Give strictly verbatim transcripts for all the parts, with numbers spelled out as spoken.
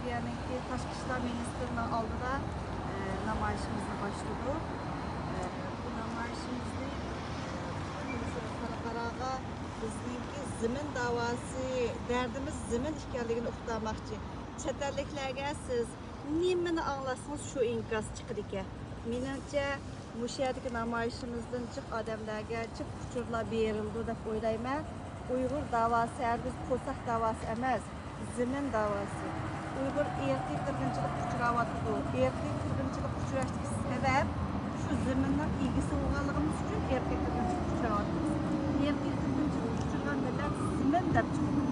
تۈركىيەنىڭكى تاشقى ئىشلار مىنىستىرىنىڭ ئالدىدا، ئە، نامايىشىمىزنى باشلىدۇق. ئە، بۇ نامايىشىمىزنى، ئە، پۈتۈن مۇشۇ خەلقئاراغا بىزنىڭكى زېمىن داۋاسى، دەردىمىز زېمىن ئىكەنلىكىنى ئۇقتۇرماقچى. چەت ئەللىكلەرگە سىز نېمىنى ئاڭلاتسىڭىز، شۇ ئىنكاس چىقىدىكەن. مېنىڭچە، مۇشۇ يەردىكى نامايىشىمىزدىن جىق ئادەملەرگە جىق ئۇچۇرلار بېرىلىدۇ دەپ ئويلايمەن. ئۇيغۇر داۋاسى ھەرگىز پوساق داۋاسى ئەمەس، زېمىن داۋاسى. ئۇيغۇر ئىرقىي قىرغىنچىلىققا ئۇچراۋاتىدۇ. ئىرقىي قىرغىنچىلىققا ئۇچراشتىكى سەۋەب شۇ زېمىننىڭ ئىگىسى بولغانلىقىمىز ئۈچۈن ئىرقىي قىرغىنچىلىققا ئۇچراۋاتىمىز. ئىرقىي قىرغىنچىلىققا ئۇچرىغان مىللەت زېمىن دەپ چىقىدۇ.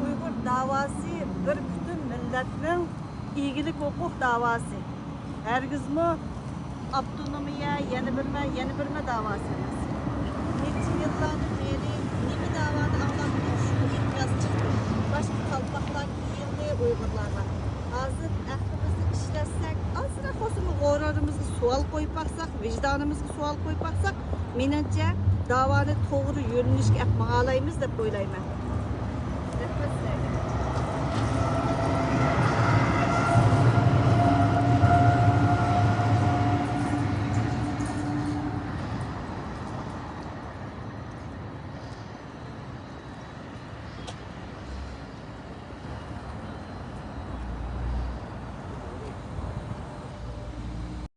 ئۇيغۇر داۋاسى بىر پۈتۈن مىللەتنىڭ ئىگىلىك ھوقۇق داۋاسى. ھەرگىزمۇ ئاپتونومىيە، يەنە بىرمە، يەنە بىرمە داۋاسى ئەمەس. نەچچە يىللاردىن بېرى نېمە داۋانى ئاڭلاپ، شۇ ئىنكاس چىقتى. باشقا قالپاقلار كىيىندى ئۇيغۇرلارغا. ھازىر ئەقلىمىزنى ئىشلەتسەك، ئازراق بولسىمۇ غۇرۇرىمىزغا سوئال قويۇپ باقساق، ۋىجدانىمىزغا سوئال قويۇپ باقساق، مېنىڭچە داۋانى توغرا يۆنىلىشكە ئەپ ماڭالايمىز دەپ ئويلايمەن. رەھمەت سىلەرگە.